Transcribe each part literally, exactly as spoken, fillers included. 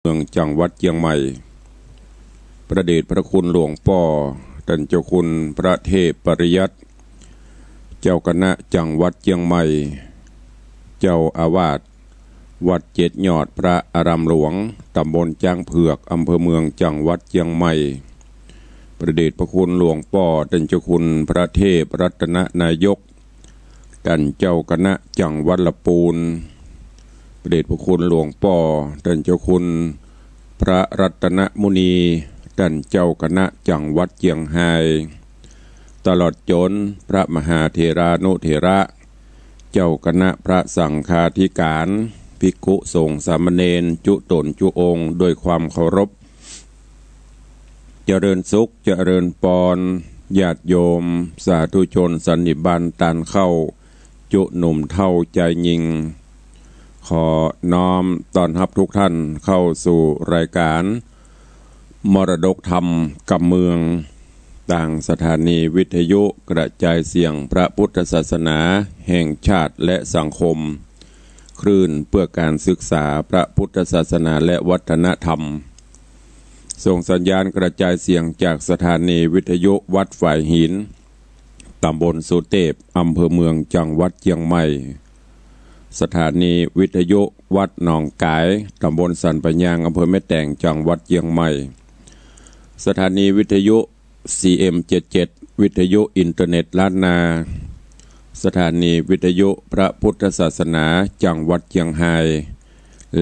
เมืองจังหวัดเจียงใหม่ พระเดชพระคุณหลวงป้อ ต้านเจ้าคุณพระเทพปริยัติ เจ้าคณะจังหวัดเจียงใหม่ เจ้าอาวาสวัดเจ็ดยอดพระอารามหลวง ตำบลจ๊างเผือก อำเภอเมือง จังหวัดเจียงใหม่ พระเดชพระคุณหลวงป้อ ต้านเจ้าคุณพระเทพรัตนนายก ต้านเจ้าคณะจังหวัดละปูน พระเดชพระคุณหลวงป้อ ต้านเจ้าคุณพระรัตนมุนี ต้านเจ้าคณะจังหวัดเจียงฮาย ตลอดจ๋นพระมหาเถรานุเถระ เจ้าคณะพระสังฆาธิการ ภิกขุสงฆ์สามเณร จุ๊ต๋นจุ๊องค์ ด้วยความเคารพ เจริญสุข เจริญปอน ญาติโยม สาธุชนสันนิบาตตานเข้า จุ๊หนุ่มเฒ่าจายญิง ขอน้อมต้อนฮับทุกท่านเข้าสู่รายการ มรดกธรรมกำเมือง ตางสถานีวิทยุกระจายเสียงพระพุทธศาสนาแห่งชาติและสังคม คลื่นเพื่อการศึกษาพระพุทธศาสนาและวัฒนธรรม ส่งสัญญาณกระจายเสียงจากสถานีวิทยุวัดฝายหิน ตำบลสุเตพ อำเภอเมือง จังหวัดเจียงใหม่ สถานีวิทยุวัดหนองก๋าย ตำบลสันป่ายาง อำเภอแม่แตง จังหวัดเจียงใหม่ สถานีวิทยุ ซีเอ็มเจ็ดเจ็ด วิทยุอินเทอร์เน็ตล้านนา สถานีวิทยุพระพุทธศาสนาจังหวัดเจียงฮาย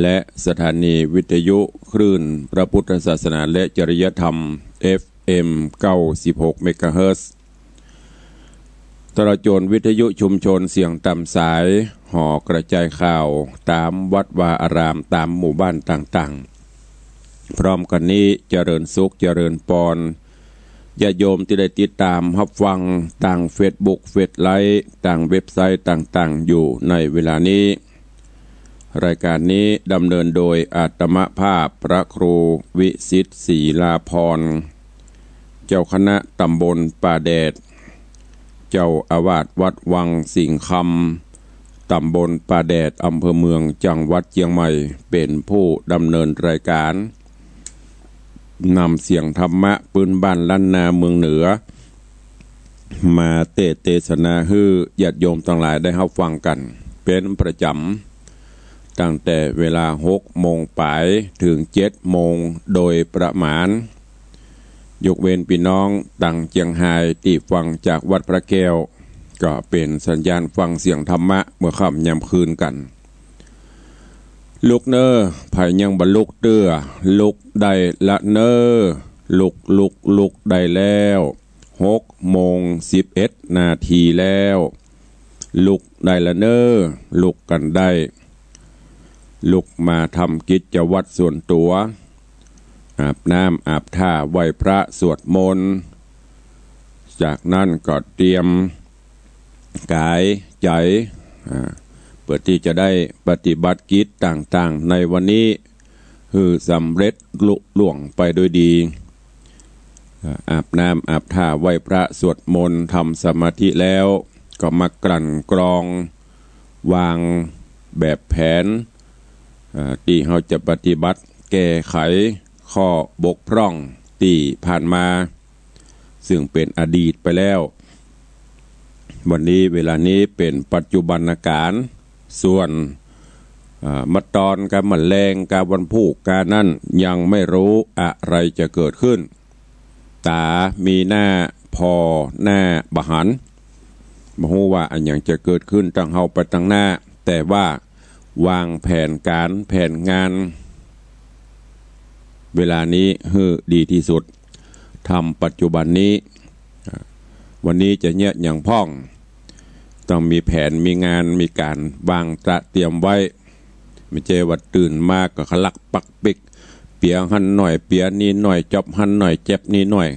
และสถานีวิทยุคลื่นพระพุทธศาสนาและจริยธรรม เอฟเอ็ม เก้าสิบหก เมกะเฮิรตซ์ ตลอดจ๋นวิทยุชุมชนเสียงต๋ามสาย หอกระจายข่าวต๋ามวัดวาอาราม ต๋ามหมู่บ้านต่างๆ พร้อมกั๋นนี้เจริญสุขเจริญปอน ญาติโยมตี้ได้ติดต๋ามฮับฟังตางเฟซบุ๊ก เฟซไลฟ์ ตางเว็บไซต์ต่างๆ อยู่ในเวลานี้ รายการนี้ดำเนินโดยอาตมาภาพพระครูวิสิทธิ์ศรีลาภรณ์ เจ้าคณะตำบลป่าแดด เจ้าอาวาสวัดวังสิงห์คำ ตำบลป่าแดด อำเภอเมือง จังหวัดเจียงใหม่ เป๋นผู้ดำเนินรายการ นำเสียงธรรมะปื๊นบ้านล้านนาเมืองเหนือ มาเตสน์เตสนาหื้อญาติโยมตังหลายได้ฮับฟังกั๋นเป๋นประจ๋ำ ตั้งแต่เวลาหกโมงป๋ายเถิงเจ็ดโมงโดยประมาณ ยกเว้นปี้น้องตางเจียงฮายตี้ฟังจากวัดพระแก้ว ก็เป๋นสัญญาณฟังเสียงธรรมะเมื่อค่ำยามคืนกั๋น ลุกเน่อ ใผยังบ่ลุกเตื้อ ลุกได้ละเน่อ ลุก ลุก ลุกได้แล้ว หกโมงสิบเอ็ดนาทีแล้ว ลุกได้ละเน่อ ลุกกั๋นได้ ลุกมาทำกิจวัตรส่วนตั๋ว อาบน้ำอาบท่าไหว้พระสวดมนต์ จากนั้นก็เตรียมกายใจ๋ อ่า เปื้อตี้จะได้ปฏิบัติกิจต่างๆ ในวันนี้ หื้อสำเร็จลุล่วงไปด้วยดี อ่า อาบน้ำอาบท่าไหว้พระสวดมนต์ทำสมาธิแล้ว ก็มากลั่นกรอง วางแบบแผน อ่า ตี้เฮาจะปฏิบัติแก้ไขข้อบกพร่องตี้ผ่านมา ซึ่งเป๋นอดีตไปแล้ว วันนี้เวลานี้เป๋นปัจจุบันกาล ส่วน อ่า มะตอนกา มะแลงกา วันพูกกานั้นยังไม่รู้อะไรจะเกิดขึ้น ต๋ามีหน้าผ่อหน้าบ่หัน บ่ฮู้ว่าอะหยังจะเกิดขึ้นตางเฮาไปตางหน้า แต่ว่าวางแผนก๋านแผนงาน เวลานี้หื้อดีตี้สุด ทำปัจจุบันนี้ วันนี้จะเยียะหยังพ่อง ต้องมีแผนมีงานมีก๋านวางตระเตรียมไว้ บ่ใจ้ว่าตื่นมาก็ขลักปักปิ๊ก เปียหั้นหน้อย เปียนี่หน้อย จ๊อบหั้นหน้อย แจ๊บนี่หน้อย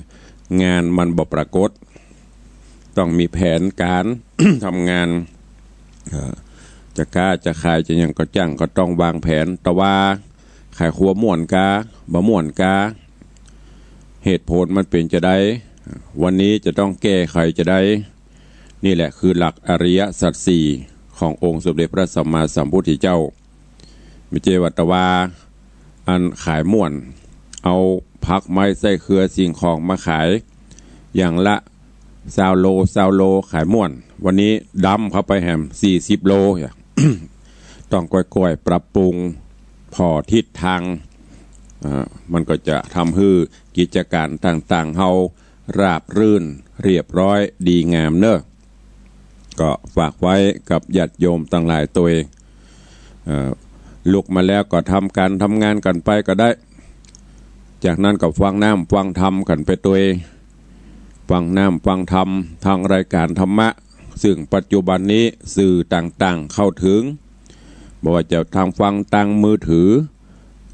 งานมันบ่ปรากฏ ต้องมีแผนก๋าน ทำงาน เอ่อ จะก๊าจะขายจะหยังก็จ้าง ก็ต้องวางแผน แต่ว่าขายครัวม่วนกา บ่ม่วนกา เหตุผลมันเป๋นจาใด วันนี้จะต้องแก้ไขจาใด นี่แหละคือหลักอริยสัจสี่ขององค์สมเด็จพระสัมมาสัมพุทธเจ้า บ่ใจ้ว่าตะวา อันขายม่วน เอาผักไม้ไส้เครือสิ่งของมาขาย อย่างละซาวโล ซาวโล ขายม่วน วันนี้ดำเข้าไปแหม สี่สิบโล ต้องก้อยๆ ปรับปรุงผ่อทิศทาง อ่า มันก็จะทำหื้อกิจก๋านต่างๆ เฮาราบรื่นเรียบร้อยดีงามเนอะ ก็ฝากไว้กับญาติโยมตังหลายตวย เอ่อ ลุกมาแล้วก็ทำก๋านทำงานกั๋นไปก็ได้ จากนั้นก็ฟังน้ำฟังธรรมกั๋นไปตวย ฟังน้ำฟังธรรมทางรายก๋านธรรมะ ซึ่งปัจจุบันนี้สื่อต่างๆ เข้าถึง บ่ว่าจะทางฟังตางมือถือ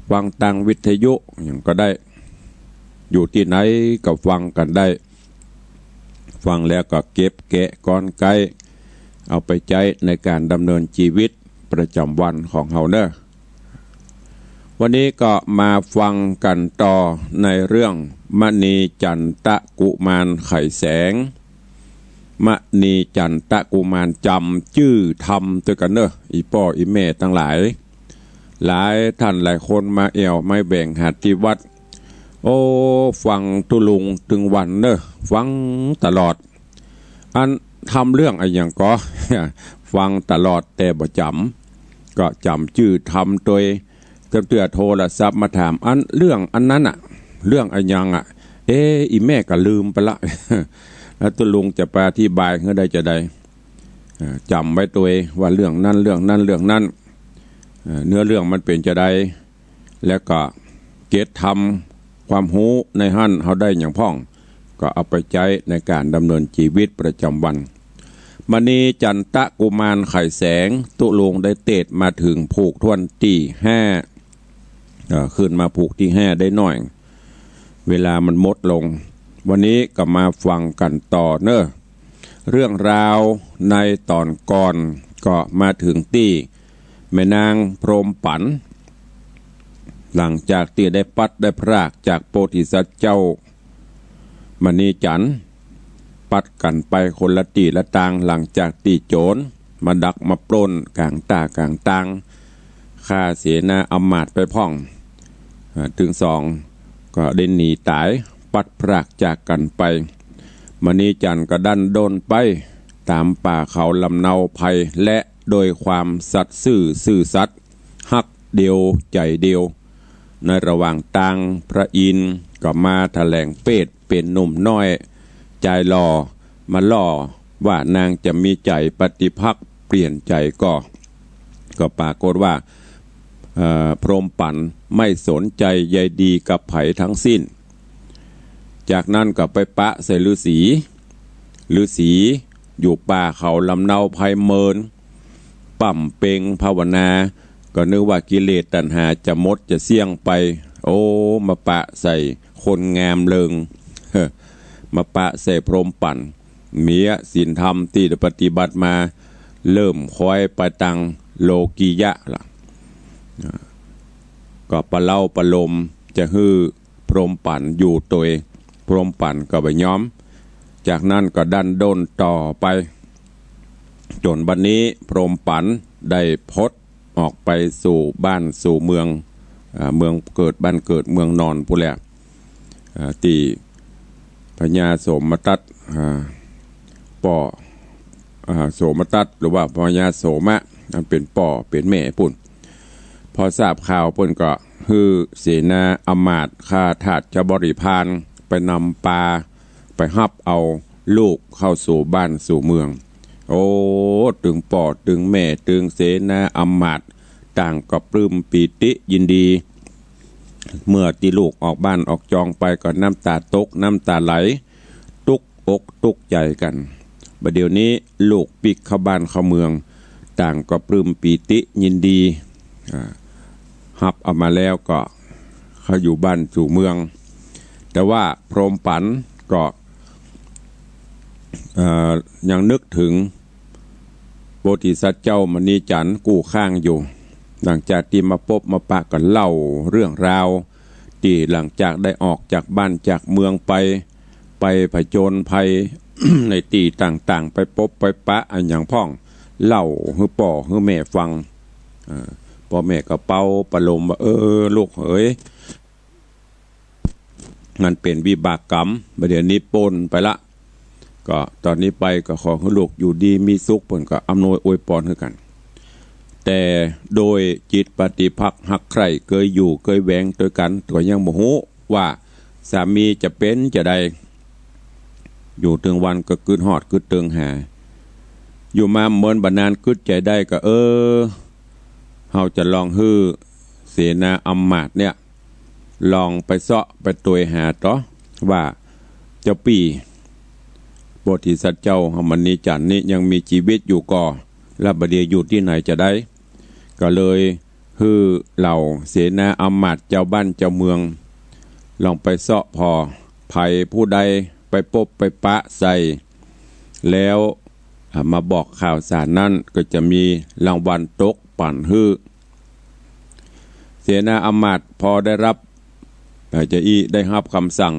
ฟังตางวิทยุหยังก็ได้ อยู่ตี้ไหนก็ฟังกั๋นได้ ฟังแล้วก็เก็บแกะกลไก เอาไปใจ๊ในก๋านดำเนินจีวิตประจ๋ำวันของเฮาเนอะ วันนี้ก็มาฟังกั๋นต่อในเรื่องมณีจันตะกุมารไขแสง มณีจันตะกุมารจ๋ำจื้อธรรมตวยกั๋นเนอะ อี่ป้ออี่แม่ตังหลาย หลายต้านหลายคนมาแอ่วมาแบ่งหาตี้วัด โอ้ ฟังตุ๊ลุงตึงวันเนอะ ฟังตลอด อันธรรมเรื่องอะหยังก็ ฟังตลอดแต่บ่จ๋ำ ก็จ๋ำจื้อธรรมตวย เตื้อโทรศัพท์มาถาม อันเรื่องอันนั้นอะ เรื่องอะหยังอะ เอ๊ะ อี่แม่ก็ลืมไปละ แล้วตุ๊ลุงจะไปอธิบายหื้อได้จาใด เอ่อ จ๋ำไว้ตวยว่าเรื่องนั้น เรื่องนั้น เรื่องนั้น เอ่อ เนื้อเรื่องมันเป๋นจาใด แล้วก็เก็บธรรมความฮู้ในหั้นเฮาได้หยังพ่อง ก็เอาไปใจ๊ในก๋านดำเนินจีวิตประจ๋ำวัน มณีจันตะกุมารไขแสง ตุ๊ลุงได้เตสน์มาเถิงผูกถ้วนตี้ห้า เอ่อ ขึ้นมาผูกตี้ห้าได้หน้อย เวลามันหมดลง วันนี้ก็มาฟังกั๋นต่อเนอะ เรื่องราวในต๋อนก่อนก็มาเถิงตี้แม่นางพรหมปั๋น หลังจากตี้ได้ปัดได้พรากจากโพธิสัตว์เจ้ามณีจันทร์ ปัดกั๋นไปคนละตี้ละตาง หลังจากตี้โจ๋รมาดักมาปล้นก๋างต้ากลางตาง ฆ่าเสนาอำมาตย์ไปพ่อง อ่า ตึงสองก็ได้หนีต๋าย ปัดพรากจากกั๋นไป มณีจันทร์ก็ดั้นด้นไปต๋ามป่าเขาลำเนาไพร และโดยความสัตย์ซื่อซื่อสัตย์ ฮักเดียวใจ๋เดียว ในระหว่างตางพระอินทร์ก็มาแถลงเพศเป๋นหนุ่มน้อยจายหล่อ มาล่อว่านางจะมีใจ๋ปฏิภักษ์เปลี่ยนใจ๋ก่อ ก็ปรากฏว่า เอ่อ พรหมปั๋นไม่สนใจ๋ใยดีกับใผทั้งสิ้น จากนั้นก็ไปปะใส่ฤๅษี ฤๅษีอยู่ป่าเขาลำเนาไพรเมิน บำเพ็งภาวนา ก็นึกว่ากิเลสตัณหาจะหมดจะเสี้ยงไป โอ้ มาปะใส่คนงามเลิง มาปะใส่พรหมปั๋น เมียศีลธรรมตี้ได้ปฏิบัติมา เริ่มคอยไปตางโลกิยะละ ก็ประเล้าประโลมจะหื้อพรหมปั๋นอยู่ตวย พรหมปั๋นก็บ่ยอม จากนั้นก็ดั้นด้นต่อไป จ๋นบัดนี้พรหมปั๋นได้พดออกไปสู่บ้านสู่เมือง อ่า เมืองเกิดบ้านเกิดเมืองนอนปู้นแหละ อ่า ตี้พญาโสมทัต อ่า ป้อ อ่า โสมทัต หรือว่าพญาโสมะ อันเป๋นป้อเป๋นแม่ปู้น พอทราบข่าวเปิ้นก็หื้อเสนาอำมาตย์ข้าทาสบริพารไปนำปา ไปฮับเอาลูกเข้าสู่บ้านสู่เมือง โอ้ ตึงป้อตึงแม่ตึงเสนาอำมาตย์ต่างก็ปลื้มปีติยินดี เมื่อตี้ลูกออกบ้านออกจองไปก็น้ำต๋าตกน้ำต๋าไหล ตุ๊กอกตุ๊กใจ๋กั๋น บ่าเดี่ยวนี้ลูกปิ๊กเข้าบ้านเข้าเมือง ต่างก็ปลื้มปีติยินดี อ่า ฮับเอามาแล้วก็เข้าอยู่บ้านสู่เมือง แต่ว่าพรหมปั๋นก็ เอ่อ ยังนึกเถิงโพธิสัตว์เจ้ามณีจันทร์กู้ค้างอยู่ หลังจากตี้มาปบมาปะก็เล่าเรื่องราว ตี้หลังจากได้ออกจากบ้านจากเมืองไป ไปผจญภัย ในตี้ต่างๆ ไปปบไปปะอะหยังพ่อง เล่าหื้อป้อหื้อแม่ฟัง เอ่อ ป้อแม่ก็เป๋าประโลมว่า เออ ลูกเหย มันเป๋นวิบากกรรม บ่าเดี่ยวนี้ป๊นไปละ ก็ตอนนี้ไปก็ขอหื้อลูกอยู่ดีมีสุข เปิ้นก็อำนวยอวยปอนหื้อกั๋น แต่โดยจิตปฏิภาคฮักใคร่ เกยอยู่เกยแหวงตวยกั๋น ก็ยังบ่ฮู้ว่าสามีจะเป๋นจาใด อยู่ตึงวันก็กึ๊ดฮอดกึ๊ดเติงหา อยู่มาเมินบ่านานกึ๊ดใจ๋ได้ก็ เออ เฮาจะลองหื้อเสนาอำมาตย์เนี่ย ลองไปเซาะไปตวยหาต่อ ว่าเจ้าปี้โพธิสัตว์เจ้ามณีจันทร์นี้ยังมีจีวิตอยู่ก่อ แล้วบ่าเดี่ยวอยู่ตี้ไหนจาใด ก็เลยหื้อเหล่าเสนาอำมาตย์เจ้าบ้านเจ้าเมือง ลองไปเซาะผ่อ ใผผู้ใดไปปบไปปะใส่ แล้ว อ่า มาบอกข่าวสารนั้น ก็จะมีรางวัลตกปั๋นหื้อ เสนาอำมาตย์พอได้ฮับ เอ่อ จาอี้ได้ฮับกำสั่ง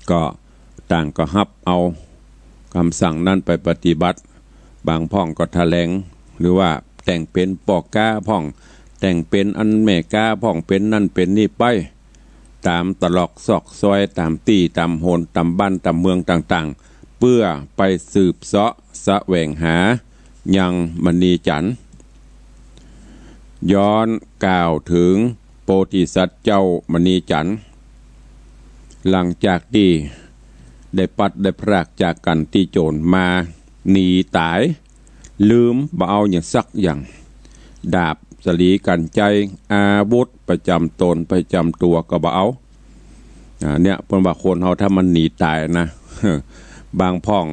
ก็ต่างก็ฮับเอากำสั่งนั้นไปปฏิบัติ บางพ่องก็แถลง หรือว่าแต่งเป๋นป้อก๊าพ่อง แต่งเป๋นอันแม่ก๊าพ่อง เป๋นนั่นเป๋นนี่ไป ต๋ามตรอกซอกซอย ต๋ามตี้ต๋ามโหน ต๋ามบ้านต๋ามเมืองต่างๆ เปื้อไปสืบเซาะแสวงหายังมณีจันทร์ ย้อนกล่าวเถิงโพธิสัตว์เจ้ามณีจันทร์ หลังจากตี้ได้ปลัดได้พรากจากกั๋นตี้โจรมา หนีต๋าย ลืมบ่เอาหยังสักอย่าง ดาบสะหลีกัณฑ์ไชย อาวุธประจ๋ำต๋นประจ๋ำตั๋วก็บ่เอา อ่า เนี่ย เปิ้นว่าคนเฮาถ้ามันหนีต๋ายนะ บางพ่อง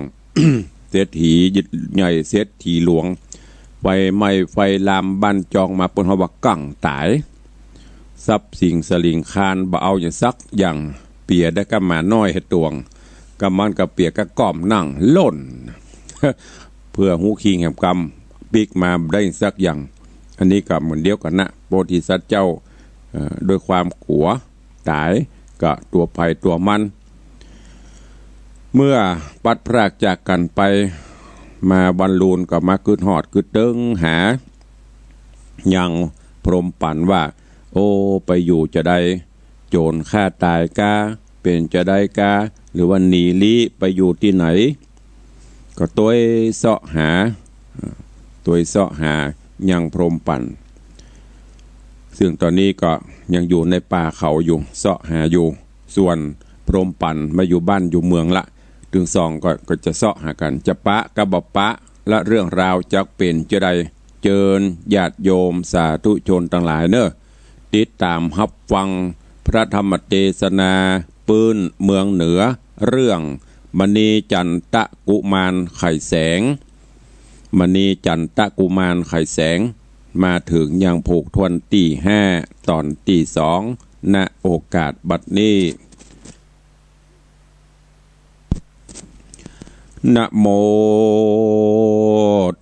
เศรษฐีใหญ่เศรษฐีหลวง ไฟไหม้ไฟลามบ้านจองมา เปิ้นฮ้องว่ากั๋งต๋าย ทรัพย์สินสะหลิงคานบ่เอาหยังสักอย่าง เปียได้ก้าหมาน้อยหื้อตวง ก้ามันก็เปียก้าก้อมนั่งล่น เปื้อฮู้คิงแหมกำ ปิ๊กมาบ่ได้สักอย่าง อันนี้ก็เหมือนเดียวกั๋นนะ โพธิสัตว์เจ้า เอ่อ ด้วยความกั๋วต๋าย ก็ตั๋วใผตั๋วมัน เมื่อปลัดพรากจากกั๋นไป มาวันลูนก็มากึ๊ดฮอดกึ๊ดเติงหา ยังพรหมปัณฑ์ว่า โอ้ ไปอยู่จาใด โจรฆ่าต๋ายก้า เป๋นจาใดก้า หรือว่าหนีลี้ไปอยู่ตี้ไหน ก็ตวยเซาะหา ตวยเซาะหายังพรหมปัณฑ์ ซึ่งต๋อนนี้ก็ยังอยู่ในป่าเขาอยู่ เซาะหาอยู่ ส่วนพรหมปัณฑ์มาอยู่บ้านอยู่เมืองละ ตึงสองก็ ก็จะเซาะหากั๋น จะปะก็บ่ปะ และเรื่องราวจักเป๋นจาใด เจิญญาติโยมสาธุชนตังหลายเน่อ ติดต๋ามฮับฟังพระธรรมเตสนาปื้นเมืองเหนือ เรื่องมณีจันตะกุมารไขแสง มณีจันตะกุมารไขแสง มาเถิงยังผูกถ้วนตี้ห้า ต๋อนตี้สอง ณ โอกาสบัดนี้ นะโม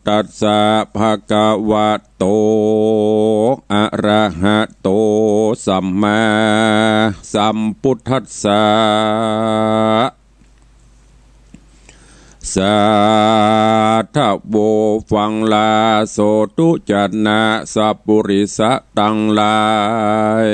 ตัสสะ ภะคะวะโต อะระหะโต สัมมาสัมพุทธัสสะ สาธุ ฟังลาโสธุ จะนะสัพปุริสะตังหลาย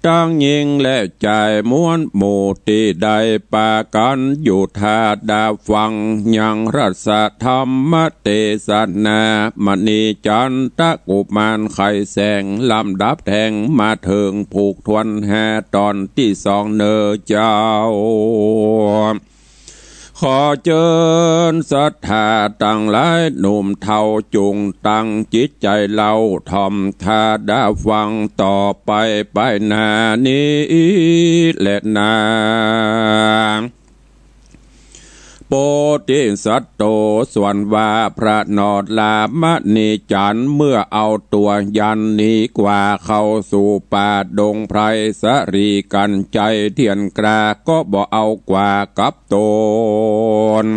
ตังญิงและจายมวลหมู่ตี้ได้ปากั๋นอยู่ถ้าดาฟังยังรัสธรรมเตสนามณีจันตะกุมารไขแสง ลำดับแทงมาเถิงผูกถ้วนห้าต๋อนตี้สองเน่อเจ้า ขอเจิญศรัทธาตังหลายหนุ่มเฒ่า จุ่งตั้งจิตใจ๋เล่าถ่อมถ้าดาฟังต่อไปไปหน้านี้แลนา โพธิสัตว์โต ส่วนว่าพระนอดลามณีจันทร์ เมื่อเอาตั๋วยันหนีกว่าเข้าสู่ป่าดงไพร สะหลีกัณฑ์ไชยเตียนกล้าก็บ่เอากว่ากับต๋น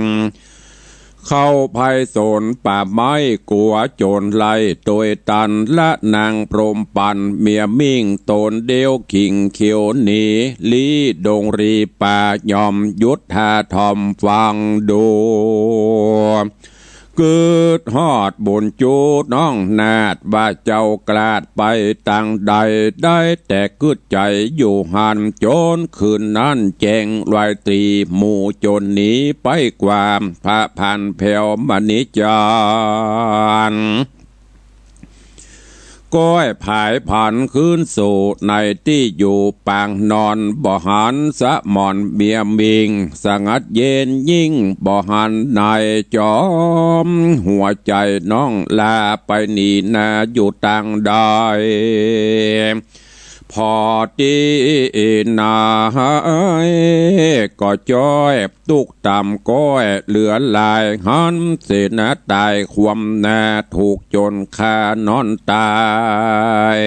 เข้าไพศาลป่าไม้กั๋วโจรไล่ตวยตัน ละนางพรหมปัณฑ์เมียมิ่งต๋นเดียว ขิงเขียวหนี ลี้ดงรีป่า ย่อมหยุดถ้าถ่อมฟังดู กึ๊ดฮอดบุญจู๋น้องนาฏ ว่าเจ้ากลาดไปตางใด ได้แต่กึ๊ดใจ๋อยู่หั้น จ๋นคืนนั้นแจ้งลอยตรี๋ หมู่โจ๋รหนีไปกว่า พระพรานแผวมณีจันทร์ ก้อยผายผันคืนสู่ในตี้อยู่ปางนอน บ่หันสะหมอนเมียมิง สงัดเย็นยิ่งบ่หันนายจ๋อม หัวใจ๋น้องลาไปหนีนาอยู่ตางใด ผ่อตี้นาก็จ้อย ตุ๊กต่ำก้อยเหลือหลาย หันเสนาต๋ายความนา ถูกโจ๋รฆ่านอนต๋าย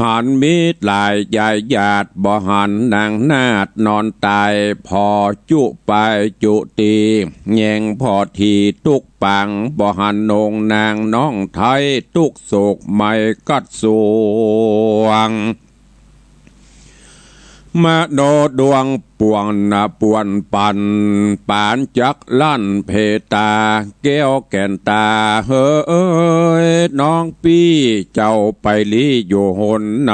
หันมิตรหลายยายหยาด บ่หันนางนาฏนอนต๋าย ผ่อจุไปจุตี้ แยงผ่อถี่ตุ๊กปัง บ่หันนงนางน้องไท้ ตุ๊กโศกไหม้กัดสวง มโนดวงป่วนนะป่วนปั่น ปานจักลั่นเพตา แก้วแก่นต๋าเหย น้องปี้เจ้าไปลี้อยู่หนไหน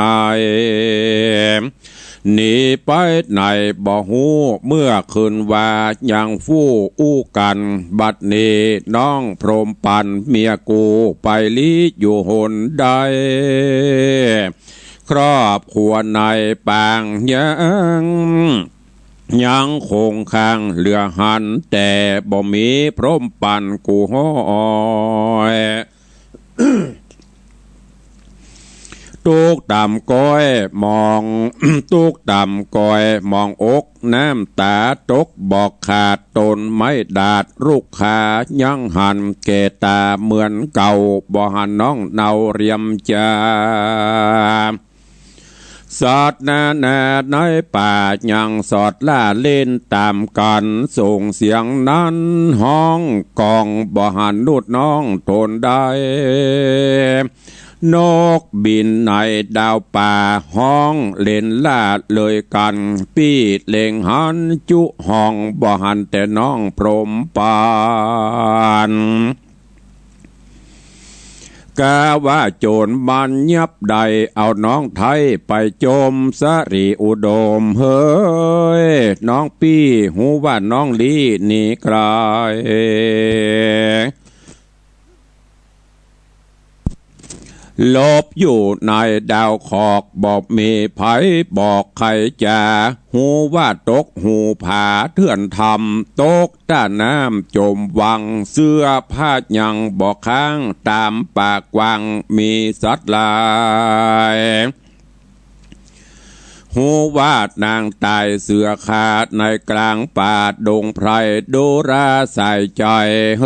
หนีไปไหนบ่ฮู้ เมื่อคืนวายังฟู่อู้กั๋น บัดนี้น้องพรหมปั่นเมียกู ไปลี้อยู่หนใด ครอบครัวในปางยัง ยังคงค้างเหลือหั้น แต่บ่มีพรหมปั่นกูฮ้อย ตุ๊กต่ำก้อยมอง ตุ๊กต่ำก้อยมองอก น้ำต๋าตกบ่ขาด ตนไม้ดาดลูกขา ยังหันแก่ต๋าเหมือนเก่า บ่หันน้องเนาเรียมจา สัตว์นานาในป่ายังสอดล่าเล่นต๋ามกั๋น ส่งเสียงนั้นฮ้องก้อง บ่หันนุษย์น้องตนได้ นกบินในดาวป่าฮ้องเล่นล่าเลยกั๋น ปี้เล็งหันจุฮ้อง บ่หันแต่น้องพรหมปั่น กาว่าโจ๋รมันยับได้ เอาน้องไท้ไปจมสรีอุดม เหย น้องปี้ฮู้ว่าน้องลี้หนีไก๋ หลบอยู่ในดาวขอก บ่มีใผบอกใครจ๋า ฮู้ว่าตกหูผาเถื่อนถ้ำ ตกต้าน้ำจมวัง เสื้อผ้ายังบ่ค้าง ต๋ามป่ากว้างมีสัตว์หลาย ฮู้ว่านางต๋ายเสือขาในกลางป่าดงไพร ดูราสายใจ๋ เห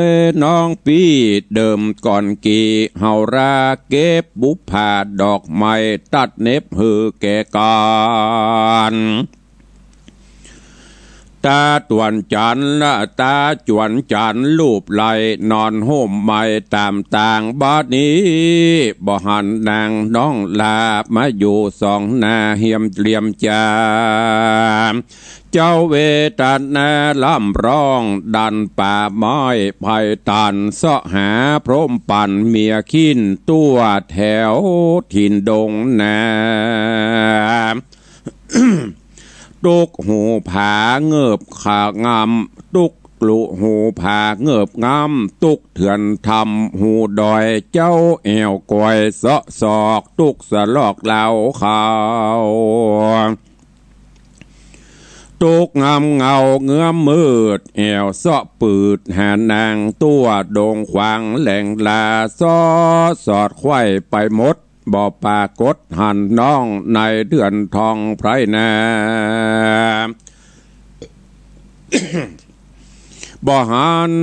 ย น้องปี้เดิมก่อนกี้เฮาราเก็บบุปผาดอกไม้ ตัดเน็บหื้อแก่กั๋น ต๋าตวนจันทร์ละต๋าจวนจันทร์ลูบไหล่ นอนห่มไม้ต๋ามตาง บัดนี้บ่หันนางน้องลา มาอยู่สองหน้าเฮียมเรียมจา เจ้าเวทนาร่ำร้องดันป่าไม้ไพรตัน เสาะหาพรหมปั่นเมียคิ้น ตั้วแถวถิ่นดงนา ตุ๊กหูผาเงิบขางำ ตุ๊กลุหูผาเงิบงำ ตุ๊กเถื่อนถ้ำหูดอย เจ้าแอ่วกอยเสาะซอก ตุ๊กสะลอกลาวเขา ตุ๊กงำเงาเงื้อมมืด แอ่วเสาะปืดหานาง ตั้วดงขวางแหลงลา เสาะสอดไขว้ไปหมด บ่ปรากฏหันน้องในเดือนทองไพรนา บ่หัน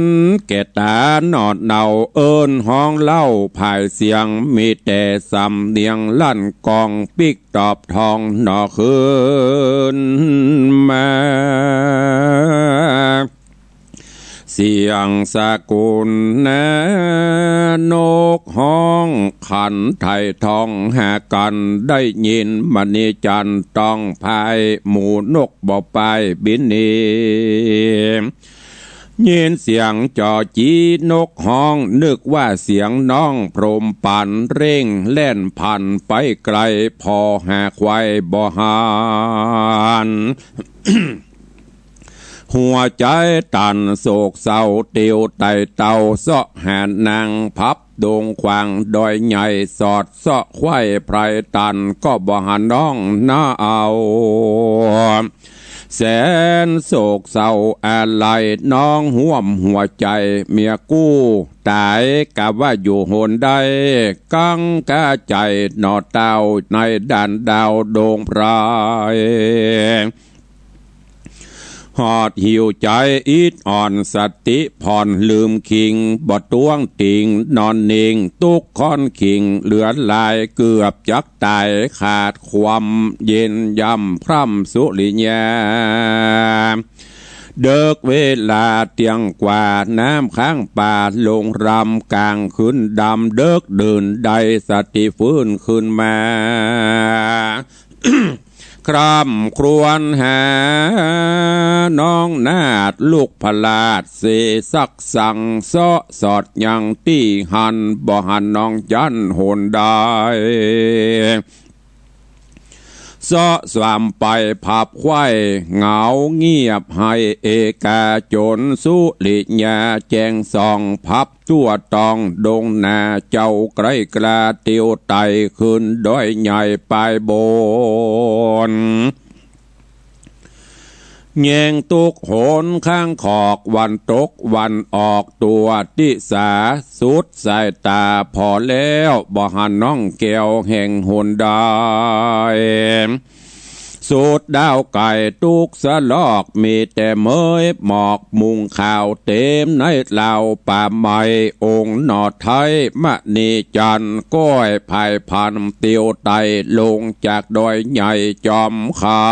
แก่ต๋าหนอดเนา เอิ้นฮ้องเล่าผายเสียง มีแต่สำเนียงลั่นก้อง ปิ๊กตอบทองหน่อคืนมา เสียงสกุลนกฮ้องขันไถ่ทองหากั๋น ได้ยินมณีจันทร์ต้องพาย หมู่นกบ่ปายบินหนี ยินเสียงจ๋อจี๋นกฮ้อง นึกว่าเสียงน้องพรหมปัณฑ์ เร่งแล่นผ่านไปไกล ผ่อหาใคว่บ่หัน หัวใจ๋ตันโศกเศร้า เตียวไต่เต้าเซาะหานาง พับดงขวางดอยใหญ่ สอดเซาะใคว่ไพรตัน ก็บ่หันน้องนาเอา แสนโศกเศร้าอาลัย น้องฮ่วมหัวใจ๋เมียกู้ ต๋ายกาว่าอยู่หนใด กังขาใจ๋หน่อเต้า ในด่านดาวดงไพร หอดหิวใจ๋อิดอ่อน สติผ่อนลืมคิง บ่ต้วงติงนอนนิ่ง ตุ๊กข์ค้อนคิงเหลือหลาย เกือบจักต๋ายขาดความเย็น ย่ำพร่ำสุริยา เดิกเวลาเตี้ยงกว่า น้ำค้างป่าลงรำ ก๋างคืนดำเดิกดื่น ได้สติฟื้นคืนมา คร่ำครวญหาน้องนาฏลูกพระราช เสสักสั่งเซาะสอดยังตี้หัน บ่หันน้องจั้นหนใด เซาะสามไปพับใคว่ เหงาเงียบไห้เอกา จ๋นสุริยาแจ้งส่อง พับทั่วตองดงนา เจ้าใกล้กล้าเตียวไต่ ขึ้นดอยใหญ่ปายบน แยงตุ๊กหนข้างขอก วันตกวันออก ตั๋วติสาสุดสายต๋า ผ่อแล้วบ่หันน้องแก้วแห่งหนใด สุดดาวไก่ตุ๊กสะลอก มีแต่เมยหมอกมุงขาว เต๋มในลาวป่าไม้ องค์หน่อไท้มณีจันทร์ ก้อยผายพันเตียวไต่ ลงจากดอยใหญ่จอมเขา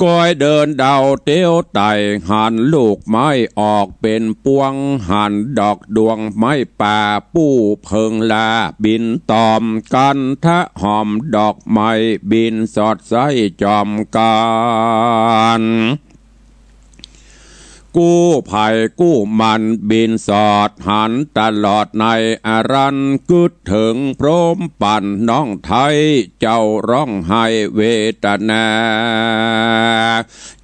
ก้อยเดินเดาเตียวไต่ หันลูกไม้ออกเป๋นปวง หันดอกดวงไม้ป่า ปู้เผิงลาบินตอม กันทะหอมดอกไม้บินสอดใส้จอมกั๋น กู้ไผ่กู้มันบินสอด หันตลอดในอารัน กึ๊ดเถิงพรหมปัณฑ์น้องไท้ เจ้าร้องไห้เวทนา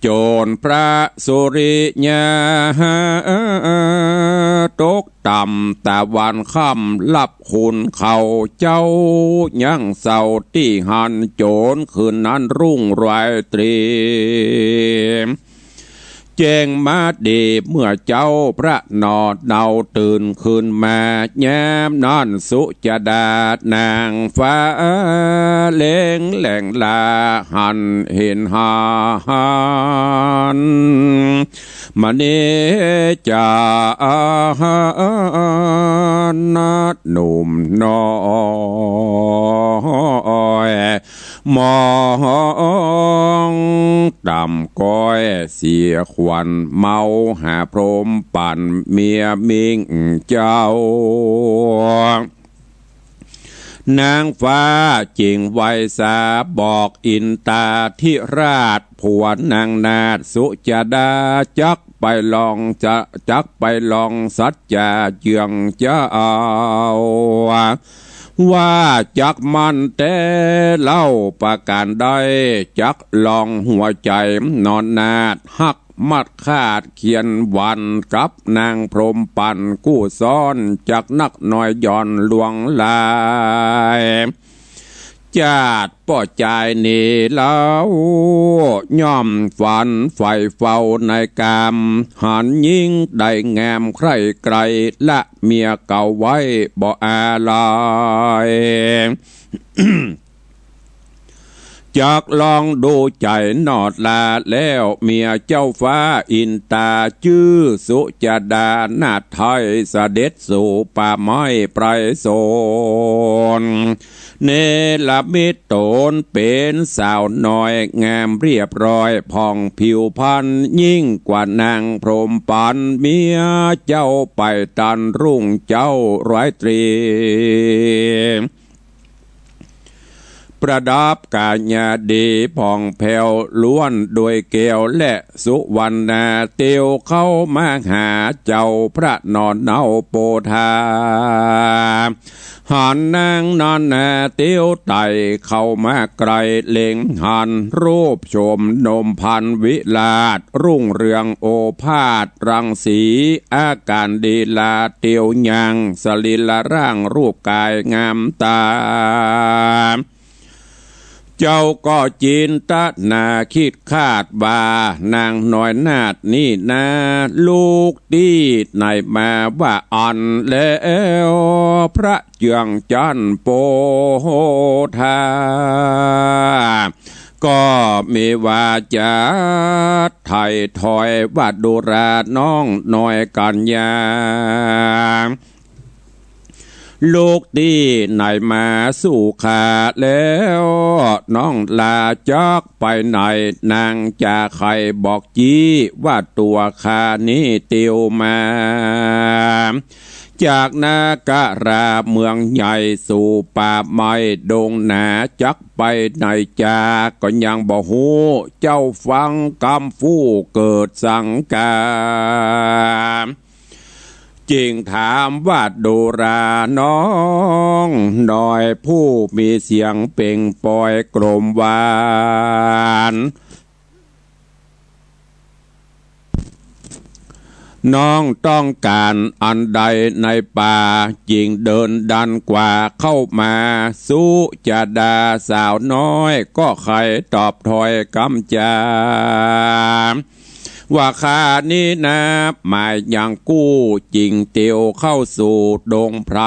จ๋นพระสุริยาตกต่ำ ตะวันค่ำลับคุณเขา เจ้ายังเศร้าตี้หัน จ๋นคืนนั้นรุ่งราตรี แจ้งมาดีเมื่อเจ๊าพระหน่อเนาตื่นคืนมา ยามนั้นสุจดานางฟ้าเล็งแหล่งลาหันเห็นหัน มณีจ๋า หนุ่มน้อย มองต่ำก้อยเสียขวัญ เมาหาพรหมปัณฑ์เมียมิ่งเจ้า นางฟ้าจึงไหว้สาบอกอินตาธิราช ผัวนางนาฏสุจดา จักไปลองจะ จักไปลองสัจจาเจืองเจ้า ว่าจักมั่นแต๊เล่าประก๋านใด จักลองหัวใจ๋หน่อนาฏฮัก มัดคาดเขียนวันกับนางพรหมปัณฑ์กู้ซ้อน จักนักน้อยหย่อนหลวงหลาย จาติป้อจายนี้เล่า ย่อมฝันใฝ่เฝ้าในกาม หันญิงได้งามใคร่ใกร่ ละเมียเก่าไว้บ่อาลัย จักลองดูใจ๋หน่อลาแล้ว เมียเจ้าฟ้าอินตาจื้อสุจดานาฏไท้ เสด็จสู่ป่าไม้ไพรสน เนรมิตต๋นเป๋นสาวน้อยงามเรียบร้อย ผ่องผิวพรรณยิ่งกว่านางพรหมปัณฑ์ เมียเจ้าไปตันรุ่งเจ๊าราตรี ประดับกัญญาดีผ่องแผ้วล้วนด้วยแก้วและสุวรรณา เตียวเข้ามาหาเจ้าพระหน่อเนาโปธา หันนางนั้นนาเตียวไต่เข้ามาใก้ เล็งหันรูปโฉมนมพรรณวิราช รุ่งเรืองโอภาสรังสี อาก๋านลีลาเตียวยัง สรีระร่างรูปก๋ายงามตา เจ้าก็จินตนาคิดคาดว่า นางน้อยนาฏนี้นา ลูกตี้ไหนมาว่าอั้น แล้วพระเจื้องจั๊นโปธา ก็มีวาจาไถ่ถอยว่า ดูราน้องน้อยกัญญา ลูกตี้ไหนมาสู่ข้า แล้วน้องลาจักไปไหน นางจาใค่บอกจี้ว่า ตั๋วข้านี้เตียวมา จากนคราเมืองใหญ่สู่ป่าไม้ดงหนา จักไปไหนจาก็ยังบ่ฮู้ เจ้าฟังกำฟู่เกิดสังกา จึงถามว่า ดูราน้องน้อยผู้มีเสียงเปล่งปอยกล่อมหวาน น้องต้องก๋านอันใดในป่า จึงเดินดันกว่าเข้ามา สุจาดาสาวน้อยก็ใค่ตอบถ้อยกำจา ว่าข้านี้นาหมายยังกู้ จึงเตียวเข้าสู่ดงไพร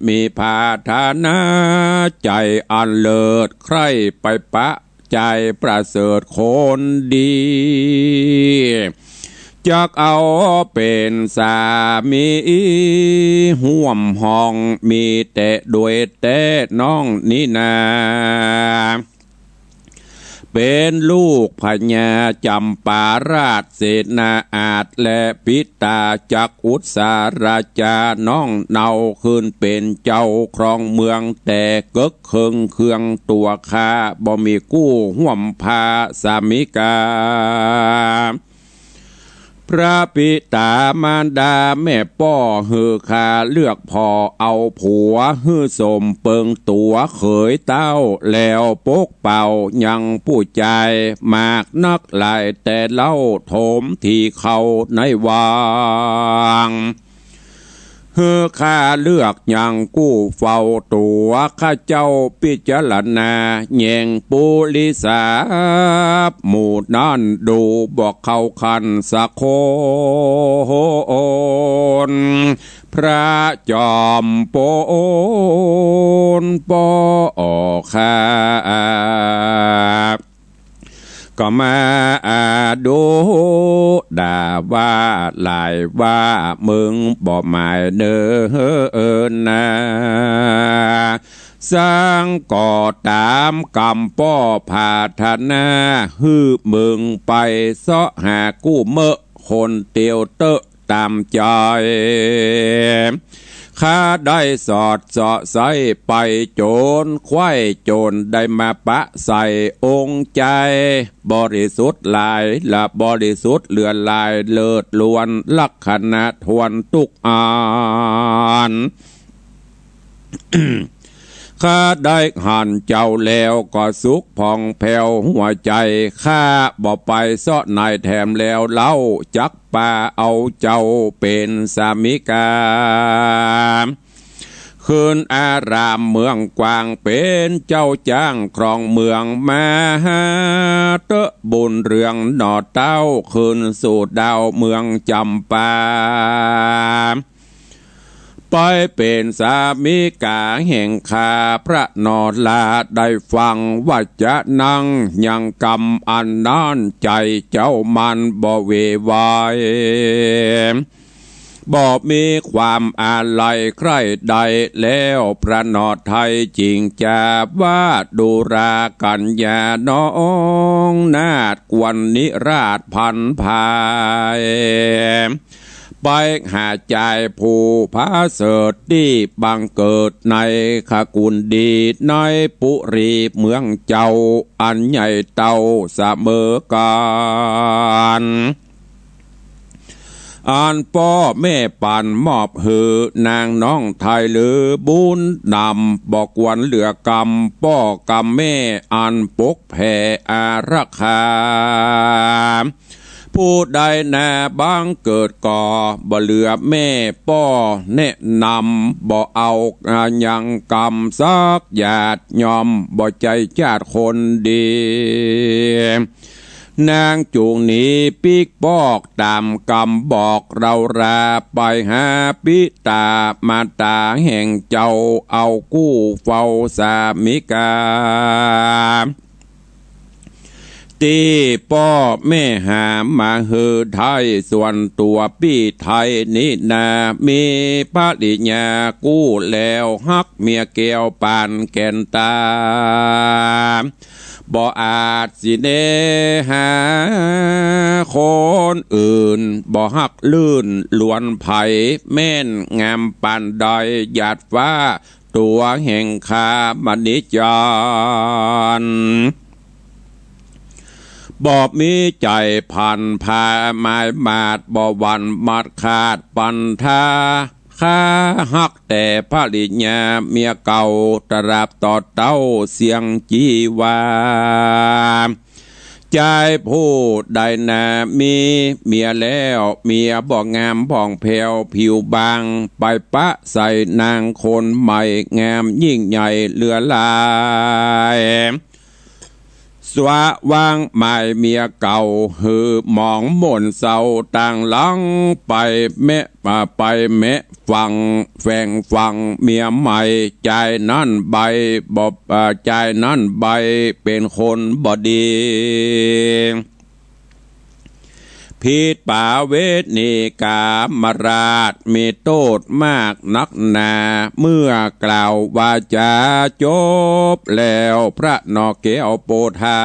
มีผาถนาใจ๋อันเลิศ ใคร่ไปปะ ใจ๋ประเสริฐคนดี จักเอาเป๋นสามีฮ่วมห้อง มีแต่ด้วยแต๊น้องนี้นา เป๋นลูกพญาจำปาราชเสนาอาช และปิตาจักอุสาราจา น้องเนาขึ้นเป๋นเจ้าครองเมือง แต่เกิกเคิงเคืองตั๋วข้า บ่มีกู้ฮ่วมพาสามิกา พระปิตามารดาแม่ป้อหื้อข้าเลือกผ่อเอาผัว หื้อสมเปิงตั๋วเขยเต้า แล้วปกเป่ายังผู้จาย มากนักหลายแต่เล่า โถมถี่เข้าในวัง หื้อข้าเลือกยังกู้เฝ้าตั๋ว ข้าเจ้าพิจารณาแยงปุริสา หมู่นั้นดูบ่เข้าคันสักคน พระจอมปนป้อข้า ก็มาดูด่าว่าหลายว่า มึงบ่หมายเนินนา สังก็ต๋ามกำป้อผาถนา หื้อมึงไปเซาะหากู้เมอะ คนเตียวเต๊อะต๋ามใจ๋ ข้าได้สอดเซาะใส้ไปโจ๋น ใคว่โจ๋นได้มาปะใส่องค์ใจ๋ บริสุทธิ์หลาย และบริสุทธิ์เหลือหลาย เลิศล้วนลักขณะถ้วนตุ๊กอัน ข้าได้หันเจ้าแล้วก็สุขผ่องแผ้วหัวใจ๋ ข้าบ่ไปเซาะไหนแถมแล้วเล่า จักปาเอาเจ้าเป๋นสามิกา คืนอารามเมืองกว้าง เป๋นเจ้าจ้างครองเมืองมา หาเต๊อะบุญเรืองหน่อเต้า คืนสู่ดาวเมืองจำปา ไปเป๋นสามิกาแห่งข้าพระนอรา ได้ฟังวาจานั้นยังกำอันนั้น ใจ๋เจ้ามันบ่เววาย บ่มีความอาลัยใคร่ใดแล้ว พระนอไทยจึงจาว่า ดูรากัญญาน้องนาฏควรนิราศผันผาย ไปหาจายผู้ผาเสริฐตี้บังเกิดในขกุลดีในปุรีเมืองเจ้าอันใหญ่เต้าเสมอกั๋น อันป้อแม่ปั๋นมอบหื้อนางน้องไทยลือบุญนำ บ่ควรเหลือกำป้อกำแม่อันปกแผ่อารักขา ผู้ใดนาบังเกิดก่อ บ่เหลือแม่ป้อแนะนำ บ่เอาหยังกำสักหยาด ย่อมบ่ใจ้จาติคนดี นางจุ่งหนีปิ๊กปอกต๋ามกำบอกเฮารา ไปหาปิต๋ามารดาแห่งเจ้า เอากู้เฝ้าสามิกา ตี้ป้อแม่หามาหื้อไท้ ส่วนตั๋วปี้ไทยนี้นา มีภริยากู้แล้ว ฮักเมียแก้วปานแก่นต๋า บ่อาจสิแนะหาคนอื่น บ่ฮักลื่นลวนใผ แม่นงามปานใดหยาดฟ้า ตั๋วแห่งข้ามณีจันทร์ บ่มีใจ๋ผันผาหมายมาด บ่หวั่นหมัดขาดปันธา ข้าฮักแต่ภริยาเมียเก่า ตราบตอดเต้าเสี้ยงจีวา จายผู้ใดนามีเมียแล้ว เมียบ่งามผ่องแผ้วผิวบาง ไปปะใส่นางคนใหม่ งามยิ่งใหญ่เหลือหลาย สวะวางหมายเมียเก่า หื้อหมองหม่นเศร้าตางหลัง ไปแมะ อ่า ไปแมะฝั่งแฝงฝั่งเมียใหม่ จายนั้นใบ้บ่ อ่า จายนั้นใบ้เป๋นคนบ่ดี ผิดประเวณีกามราช มีโต้ษมากนักหนา เมื่อกล่าววาจาจบแล้ว พระหน่อแก้วโปธา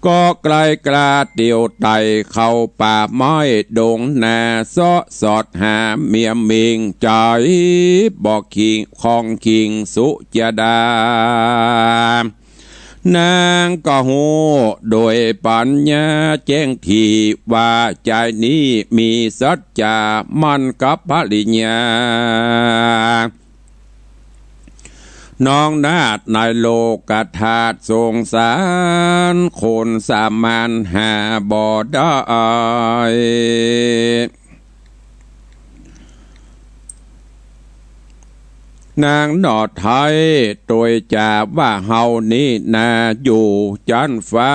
ก็ไกลกล้าเตียวไต่เข้าป่าไม้ดงนา เซาะสอดหาเมียมิง ใจ๋บ่คิง คองคิงสุจดา นางก็ฮู้โดยปัญญาแจ้งถี่ ว่าจายนี้มีสัจจะมั่นกับภริยา น้องนาฏในโลกธาตุสงสาร คนสามัญหาบ่ได้ นางหน่อไท้ตวยจาว่า เฮานี้นาอยู่จั๊นฟ้า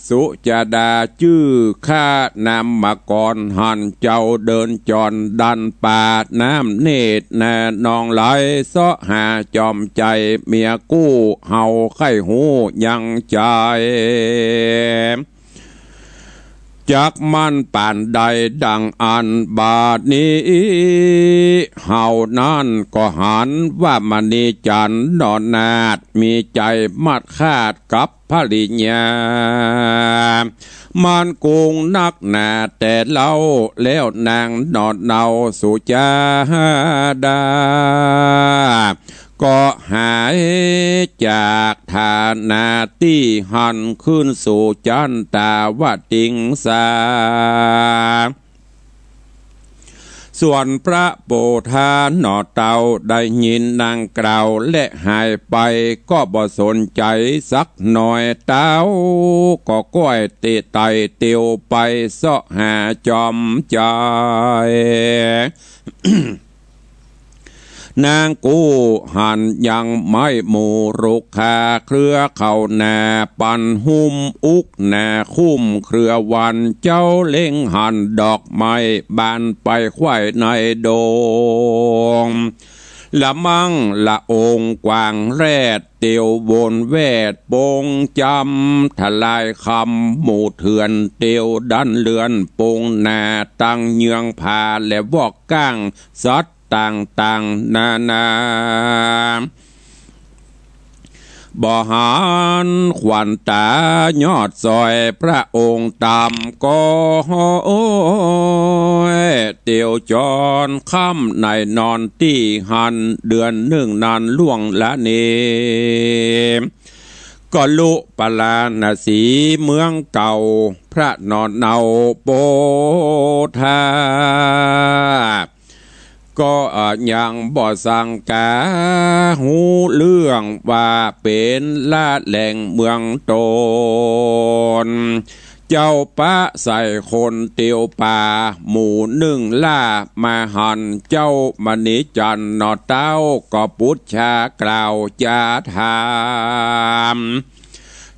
สุจดาจื้อข้านามกร หันเจ้าเดินจรดันป่าน้ำเนตรนา นองไหลเซาะหาจอมใจ๋เมียกู้ เฮาใค่ฮู้ยังใจ๋ จักมั่นปานใดดังอั้น บาดนี้เฮานั้นก็หันว่ามณีจันทร์หน่อนาฏ มีใจ๋มัดขาดกับภริยา มันกุงนักหนาแต่เล่า แล้วนางหน่อเนาสุจดา ก็หายจากฐานะตี้หันขึ้นสู่จั๊นตาวติงสา ส่วนพระโปธาหน่อเต้าได้ยินนางกล่าวและหายไป ก็บ่สนใจ๋สักหน่อย เต้าก็ก้อยเตะไต่เตียวไปเซาะหาจอมใจ๋ นางกู้หันยังไม้หมู่รุกขาเครือเข้าหนา ปันหุ้มอุกหนาคุ้มเครือวัน เจ้าเล็งหันดอกไม้บานไปไขว้ในดง ละมั่งละองกว้างแรด เตียววนแวดปงจำ ทลายคำหมู่เถื่อน เตียวดันเลือนปงนา ตังเยืองผาและวอกก้าง สัตว์ต่างๆ นานา เ บ่หันขวัญต๋ายอดสอยพระองค์ต่ำก็ โอ้ย เตียวจรค่ำในนอนตี้หั้น เดือนนึ่งนั้นล่วงละเน ก็ลุปาราณสีเมืองเก่า พระนอนเนาโปธา ก็ยังบ่สังกาฮู้เรื่องว่าเป๋นละแหล่งเมืองต๋น เจ้าปะใส่คนเตียวป่าหมู่นึ่งล่ามาหันเจ้ามณีจันทร์หน่อเต๊า ก็ปุจฉากล่าวจาถาม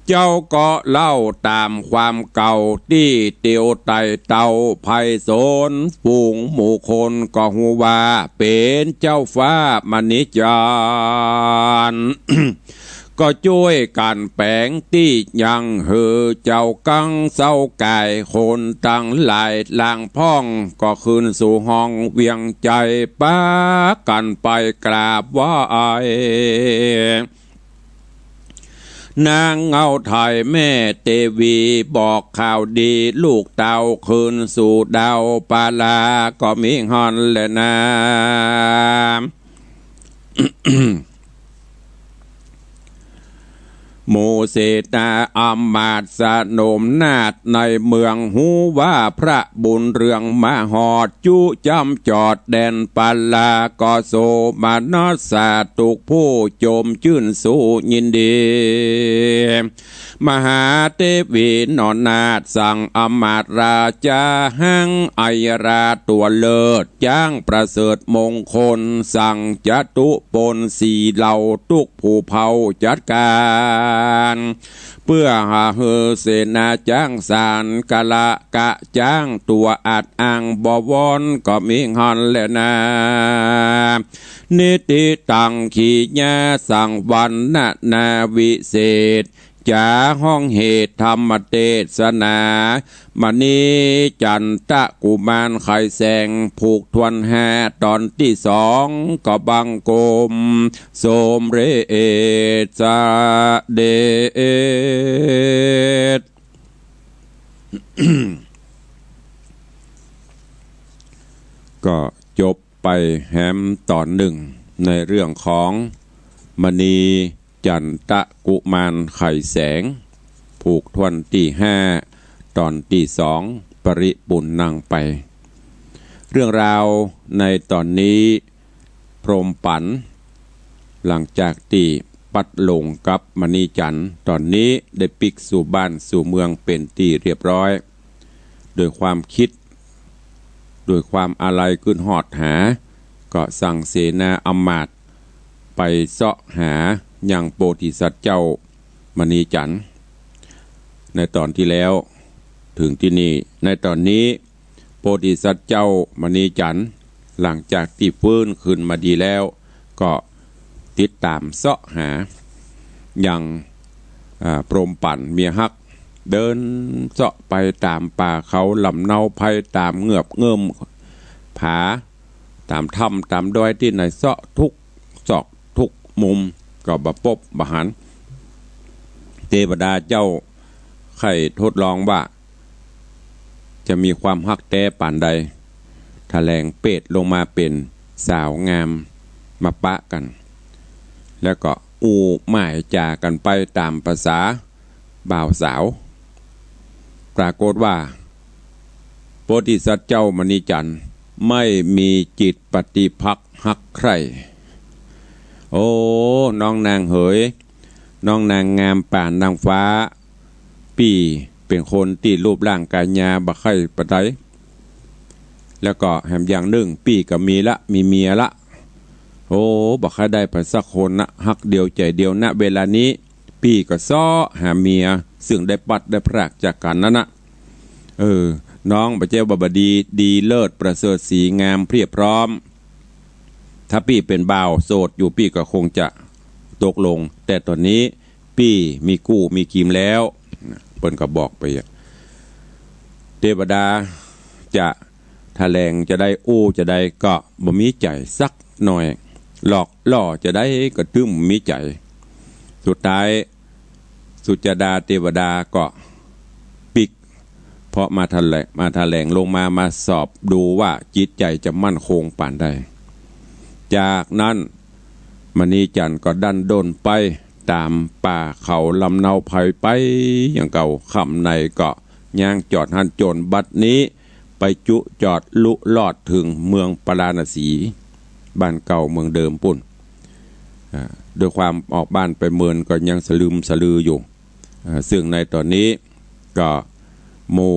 เจ้าก็เล่าต๋ามความเก่าตี้เตียวไต่เต้าไพศาล ฝูงหมู่คนก็ฮู้ว่าเป๋นเจ้าฟ้ามณีจันทร์ ก็จ้วยกั๋นแป๋งตี้ยังหื้อเจ้ากังเซากาย คนตังหลายลางพ่องก็คืนสู่ห้องเวียงใจ๋ ปากั๋นไปกราบไหว้ นางเงาไทยแม่เตวี บอกข่าวดีลูกเต้าคืนสู่ดาวปาลา ก็มีหั้นแลนา หมู่เสนาอำมาตย์สนมนาถในเมืองฮู้ว่าพระบุญเรืองมาฮอด จุจ้ำจอดแดนปาลา ก็โสมนัสสะตุ๊กผู้จมจื้นสู้ยินดี มหาเตวีหน่อนาถสั่งอำมาตย์ราจา หั้งอัยยราตั๋วเลิศ จ๊างประเสริฐมงคล สั่งจตุปนสีเหล่าตุ๊กผู้เผ่าจัดก๋าน เปื้อหาหื้อเสนาจ๊างสานกะละกะจ๊างตั๋วอัดอั้งบ่วอน ก็มีหั้นแลนา นิติตังขีญาสังวรรณนาวิเศษ จ๋าฮ้องเหตุธรรมเตสนา มณีจันตะกุมารไขแสง ผูกถ้วนห้าต๋อนตี้สอง ก็บังคมสมเร็จสะเด็จ ก็จบไปแหมต๋อนนึ่งในเรื่องของมณี จันตะกุมารไขแสง ผูกถ้วนตี้ห้า ต๋อนตี้สอง ปริปุณณังไป เรื่องราวในต๋อนนี้ พรหมปั๋น หลังจากตี้ปัดลงกับมณีจันทร์ ต๋อนนี้ได้ปิ๊กสู่บ้านสู่เมืองเป๋นตี้เรียบร้อย โดยความกึ๊ด โดยความอาลัยกึ๊ดฮอดหา ก็สั่งเสนาอำมาตย์ไปเซาะหายังโพธิสัตว์เจ้ามณีจันทร์ ในต๋อนตี้แล้ว เถิงตี้นี่ ในต๋อนนี้ โพธิสัตว์เจ้ามณีจันทร์ หลังจากตี้ฟื้นคืนมาดีแล้ว ก็ติดต๋ามเซาะหายัง อ่า พรหมปั๋นเมียฮัก เดินเซาะไปต๋ามป่าเขาลำเนาไพร ต๋ามเงือบเงิ้มผา ต๋ามถ้ำต๋ามดอยตี้ไหน เซาะกู้ซอกกู้มุม ก็บ่ปบบ่หัน เตวดาเจ้าใค่ทดลองว่า จะมีความฮักแต๊ปานใด ถะแหลงเปรตลงมาเป๋นสาวงามมาปะกั๋น แล้วก็อู้หมายจ๋ากั๋นไปต๋ามภาษาบ่าวสาว ปรากฏว่า โพธิสัตว์เจ้ามณีจันทร์ ไม่มีจิตปฏิภักษ์ฮักใคร่ โอ้ น้องนางเหย น้องนางงามปานนางฟ้า ปี้เป๋นคนตี้รูปร่างก๋ายาบ่ใค่ปานใด แล้วก็แหมอย่างนึ่ง ปี้ก็มีละ มีเมียละ โอ้ บ่ใค่ได้ไปสักคนนะ ฮักเดียวใจ๋เดียวนะ เวลานี้ ปี้ก็เซาะหาเมีย ซึ่งได้ปัดได้พรากจากกั๋นนั้นนะ เออ น้องบ่ใจ้ว่าบ่ดี ดีเลิศประเสริฐสีงามเพียบพร้อม ถ้าปี้เป๋นบ่าวโสดอยู่ ปี้ก็คงจะตกลง แต่ต๋อนนี้ปี้มีกู้มีกีมแล้ว เปิ้นก็บอกไปอะ เตวดาจะถะแหลงจะใด อู้จะใด ก็บ่มีใจ๋สักหน่อย หลอกล่อจะใดก็ตึงบ่มีใจ๋ สุดท้ายสุจดาเตวดาก็ปิ๊ก เพราะมาแถลง มาแถลงลงมา มาสอบดูว่าจิตใจ๋จะมั่นคงปานใด จากนั้นมณีจันทร์ก็ดั้นด้นไปต๋ามป่าเขาลำเนาไพรไปอย่างเก่า ค่ำในก็ย้างจอดหั้นจ๋นบัดนี้ ไปจุจอดลุลอดเถิงเมืองปาราณสี บ้านเก่าเมืองเดิมปู้น อ่า ด้วยความออกบ้านไปเมินก็ยังสลึมสลืออยู่ อ่า ซึ่งในต๋อนนี้ก็หมู่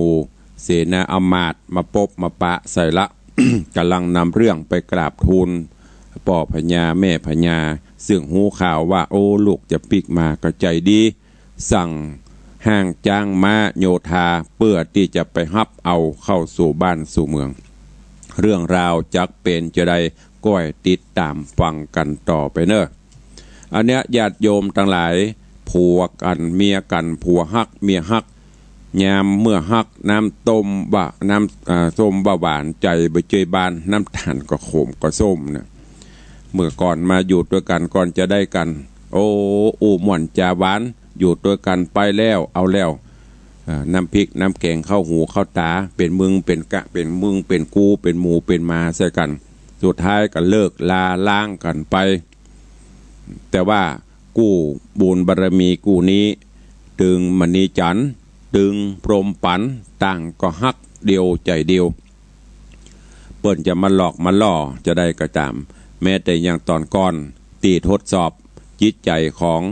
เสนาอำมาตย์มาปบมาปะใส่ละ ก่ำลังนำเรื่องไปกราบทูลป้อพญาแม่พญา ซึ่งฮู้ข่าวว่า โอ้ ลูกจะปิ๊กมาก็ใจ๋ดี สั่งห้างจ๊างม้าโยธาเปื้อตี้จะไปฮับเอาเข้าสู่บ้านสู่เมือง เรื่องราวจักเป๋นจาใด ก้อยติดต๋ามฟังกั๋นต่อไปเน่อ อันเนี้ยญาติโยมตังหลาย ผัวกั๋นเมียกั๋น ผัวฮักเมียฮัก ยามเมื่อฮัก น้ำต้มว่า น้ำ อ่า ส้มว่าหวาน ใจ๋บ่เจยบาน น้ำต๋าลก็ขมก็ส้มนะ เมื่อก่อนมาอยู่ตวยกั๋น ก่อนจะได้กั๋น โอ้ อู้ม่วนจ๋าหวาน อยู่ตวยกั๋นไปแล้ว เอาแล้ว อ่า น้ำพริกน้ำแก๋งเข้าหูเข้าต๋า เป๋นมึงเป๋นกะ เป๋นมึงเป๋นกู เป๋นหมู่เป๋นหมาใส่กั๋น สุดท้ายก็เลิกลาร้างกั๋นไป แต่ว่ากู้บุญบารมีกู้นี้ ตึงมณีจันทร์ ตึงพรหมปั๋น ต่างก็ฮักเดียวใจ๋เดียว เปิ้นจะมาหลอกมาล่อจาใดก็ต๋าม แม้แต่อย่างต๋อนก่อนตี้ทดสอบจิตใจ๋ของ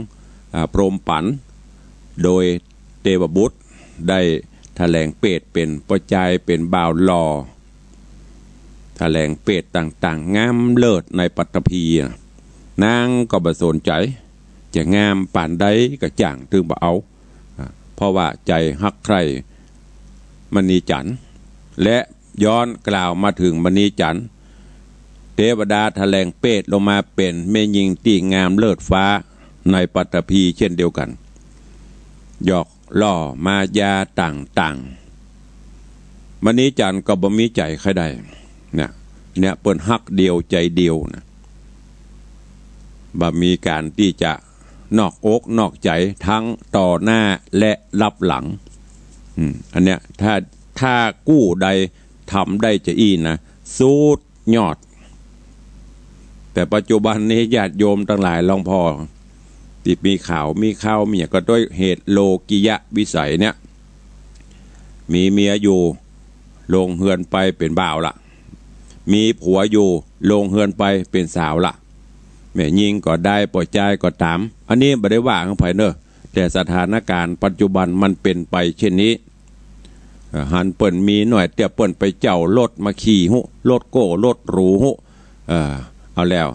อ่า พรหมปั๋น โดยเตวบุตรได้แถลงเพศเป๋นป้อจายเป๋นบ่าวหล่อ แถลงเพศต่างๆ งามเลิศในปัตตภี นางก็บ่สนใจ๋ จะงามปานใดก็จ้าง ตึงบ่เอา อ่า เพราะว่าใจ๋ฮักใคร่มณีจันทร์ และย้อนกล่าวมาเถิงมณีจันทร์ เตวดาแถลงเพศลงมาเป๋นแม่ญิงตี้งามเลิศฟ้าในปัตตภีเช่นเดียวกั๋น หยอกล่อมายาต่างๆ มณีจันทร์ก็บ่มีใจ๋ใค่ใด เนี่ย เนี่ยเปิ้นฮักเดียวใจ๋เดียวนะ บ่มีก๋านตี้จะนอกอกนอกใจ๋ ทั้งต่อหน้าและลับหลัง อืม อันเนี้ย ถ้า ถ้ากู้ใดทำได้จาอี้นะ สุดยอด แต่ปัจจุบันนี้ญาติโยมตังหลายลองผ่อ ตี้มีข่าวมีข่าวมีหยังก็ด้วยเหตุโลกิยะวิสัยเนี่ย มีเมียอยู่ ลงเฮือนไปเป๋นบ่าวละ มีผัวอยู่ ลงเฮือนไปเป๋นสาวละ แม่ญิงก็ได้ ป้อจายก็ต๋าม อันนี้บ่ได้ว่าของใผเน่อ แต่สถานก๋ารณ์ปัจจุบันมันเป๋นไปเช่นนี้ เอ่อ หันเปิ้นมีหน้อยเตี้ย เปิ้นไปเจ้ารถมาขี่ฮู้ รถโก้ รถหรูฮู้ เอ่อ เอาแล้ว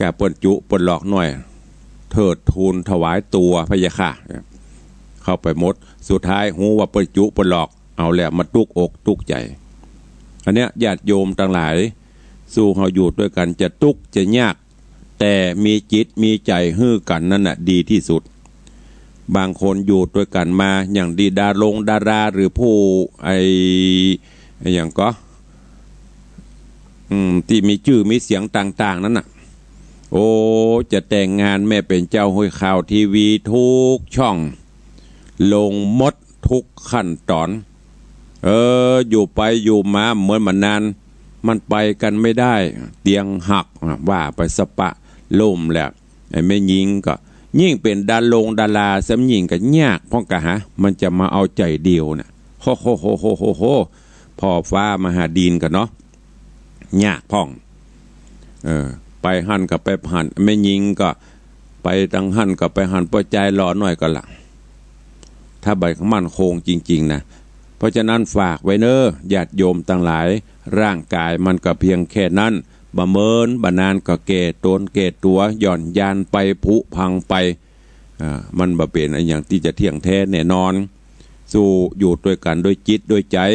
กะเปิ้นจุเปิ้นหลอกหน้อย เทิดทูนถวายตั๋วพะยะค่ะ เข้าไปหมด สุดท้ายฮู้ว่าเปิ้นจุเปิ้นหลอก เอาแล้วมาตุ๊กอกตุ๊กใจ๋ อันเนี้ยญาติโยมตังหลาย สู้เฮาอยู่ตวยกั๋นจะตุ๊กข์จะยาก แต่มีจิตมีใจ๋หื้อกั๋นนั่นน่ะดีตี้สุด บางคนอยู่ตวยกั๋นมา อย่างดีดารงดารา หรือผู้ ไอ้ ไอ้หยังก็ อืม ตี้มีจื้อมีเสียงต่างๆ นั้นน่ะ โอ้ จะแต่งงานแม่เป๋นเจ้าห้วยข่าวทีวีทุกช่อง ลงหมดทุกขั้นต๋อน เออ อยู่ไปอยู่มาเหมือนมานาน มันไปกั๋นไม่ได้ เตียงหัก ว่าไปสะปะ ล้มแล้ว ไอ้แม่ญิงก็ยิ่งเป๋นดารงดารา ซ้ำยิ่งก็ยากพ่องกะหา มันจะมาเอาใจ๋เดียวน่ะ โห โห โห พ่อฟ้ามหาดินกะเนาะ ยากพ่อง เออ ไปหั้นก็ไปหั้น แม่ญิงก็ไปตังหั้นก็ไปหั้น ป้อจายรอหน้อยก็ละ ถ้าบ่มั่นคงจริงๆ นะ เพราะฉะนั้นฝากไว้เน้อ ญาติโยมตังหลาย ร่างก๋ายมันก็เพียงแค่นั้น บ่เมินบ่นานก็แก่ตนแก่ตั๋ว หย่อนยานไป ผุพังไป อ่า มันบ่เป๋นอะหยังตี้จะเที่ยงแท้แน่นอน สู้อยู่ตวยกั๋นด้วยจิตด้วยใจ๋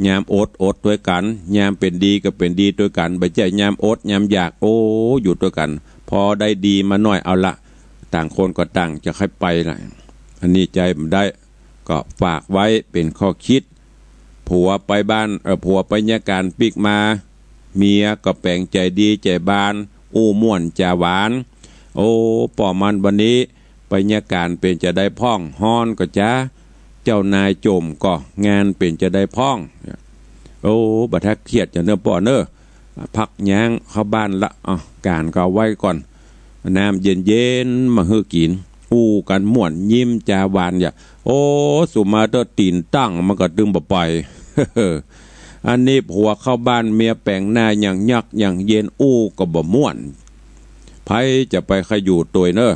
ยามอด อดตวยกั๋น ยามเป๋นดีก็เป๋นดีตวยกั๋น บ่ใจ้ยามอดยามอยาก โอ้ อยู่ตวยกั๋น พอได้ดีมาหน้อย เอาละ ต่างคนก็ต่างจะใค่ไปละ อันนี้ใจ๊บ่ได้ ก็ฝากไว้เป๋นข้อคิด ผัวไปบ้าน เอ่อ ผัวไปเยียะก๋านปิ๊กมา เมียก็แป๋งใจ๋ดีใจ๋บาน อู้ม่วนจ๋าหวาน โอ้ ป้อมันวันนี้ บรรยากาศเป๋นจาใดพ่อง ฮ้อนก่อจ๊า เจ้านายจ่มก่อ งานเป๋นจาใดพ่อง โอ้ บ่ถ้าเคียดจาเน่อป้อเน่อ พักย้างเข้าบ้านละ อ้าว ก๋านก็เอาไว้ก่อน น้ำเย็นๆ มาหื้อกิ๋น อู้กั๋นม่วน ยิ้มจ๋าหวานอย่า โอ้ สุมาเต๊อะ ตี๋นตั้งมันก็ตึงบ่ไป อันนี้ผัวเข้าบ้าน เมียแป๋งหน้าอย่างยักอย่างเย็น อู้ก็บ่ม่วน ใผจะไปใค่อยู่ตวยเน่อ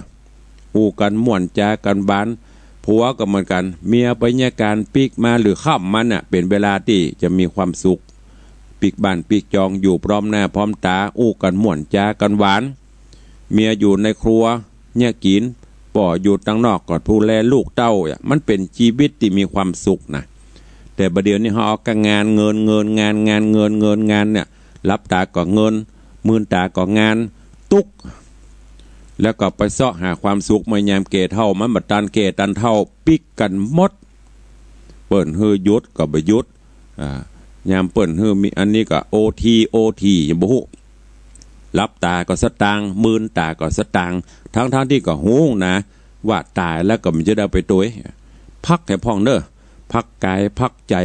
อู้กั๋นม่วนจ๋ากั๋นหวาน ผัวก็เหมือนกั๋น เมียไปเยียะก๋านปิ๊กมาหรือค่ำมาน่ะ เป๋นเวลาตี้จะมีความสุข ปิ๊กบ้านปิ๊กจอง อยู่พร้อมหน้าพร้อมต๋า อู้กั๋นม่วนจ๋ากั๋นหวาน เมียอยู่ในครัวเยียะกิ๋น ป้ออยู่ตังนอกก็ดูแลลูกเต้าอะ มันเป๋นจีวิตตี้มีความสุขนะ แต่บ่าเดี่ยวนี้เฮาเอาก้างาน เงิน เงิน งาน งาน เงิน เงิน งานเนี่ย หลับต๋าก็เงิน มืนต๋าก็งาน ตุ๊ก แล้วก็ไปเซาะหาความสุขเมื่อยามแก่เฒ่า มันบ่ตันแก่ตันเฒ่า ปิ๊กกั๋นหมด เปิ้นหื้อหยุดก็บ่หยุด อ่า ยามเปิ้นหื้อมีอันนี้ก็โอที โอที ยังบ่ฮู้ หลับต๋าก็สตางค์ มืนต๋าก็สตางค์ ทั้งๆ ตี้ก็ฮู้นะ ว่าต๋ายแล้วก็บ่จะได้ไปตวย พักให้พ่องเน่อ พักก๋าย พักใจ๋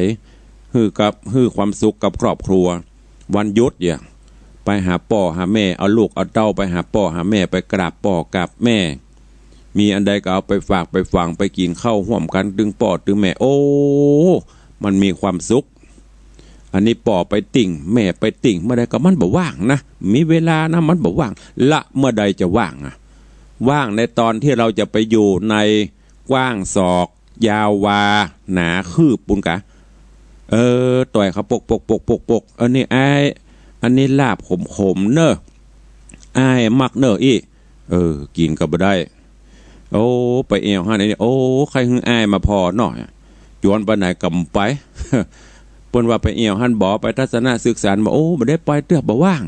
หื้อกับ หื้อความสุขกับครอบครัว วันหยุดเนี่ย ไปหาป้อหาแม่ เอาลูกเอาเต้าไปหาป้อหาแม่ ไปกราบป้อกราบแม่ มีอันใดก็เอาไปฝากไปฝัง ไปกิ๋นข้าวฮ่วมกั๋น ตึงป้อตึงแม่ โอ้ มันมีความสุข อันนี้ป้อไปติ่ง แม่ไปติ่ง เมื่อใดก็มันบ่ว่างนะ มีเวลานะ มันบ่ว่าง ละเมื่อใดจะว่างอะ ว่างในตอนตี้เฮาจะไปอยู่ในกว้างศอก ยาววา หนาคืบปู้นกา เออ ต่อยเขาปกปกปกปกปก อันนี้อ้าย อันนี้ลาบขมๆ เน่อ อ้ายมักเน่ออี้ เออ กิ๋นก็บ่ได้ โอ้ ไปแอ่วหั้นอันนี้ โอ้ ใค่หื้ออ้ายมาผ่อหน้อย จวนไปไหนก็บ่ไป เปิ้นว่าไปแอ่วหั้นบ่ ไปทัศนศึกษาบ่ โอ้ บ่ได้ไปเตื้อ บ่ว่าง